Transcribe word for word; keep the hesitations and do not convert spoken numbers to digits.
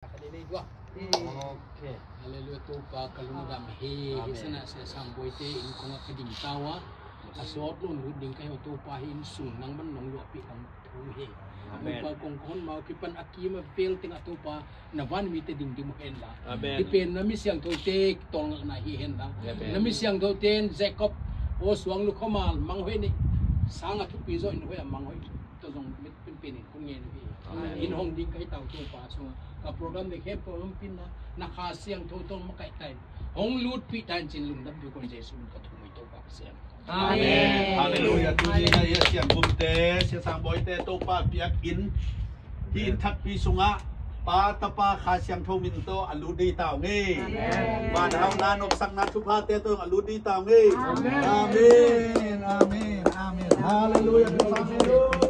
Hallelujah. Topa ka lungdam hi. Amen. Hi sana sia sang boite in kong a ka ding tawa. A sawt lon lut ding ka hi, Topa hi in sung nang man nong luahpih kong thu hi. Amen. Topa kong kon mau kipan a kim a vel teng a Topa na van mite ding dim hen la. Amen. Hi pen na mi siangtho te tolngakna hi hen la. Amen. Na mi siangtho ten Jacob o suang lu khomal mang hoi ni sang a thupi zo in hoi a mang hoi. To zong mit pin pin in kun ngen hi. Amen. In hong ding kai tau Topa sung ka program de khem program pin na na Kha Siangtho tong makai tain hong lut pi tain cin lungdam pi kon Jesu ka thu mai Topa siang. Amen. Hallelujah. Tuni na ia siang kumte sia sang boite Topa piak in hi in thatpi sunga Pa, Tapa, Kha Siangtho min to a lut dei tau nge. Amen. Van hau na nopsakna thuphate to a lut dei tau nge. Amen. Amen. Amen. Amen. Hallelujah. Hallelujah. Hallelujah.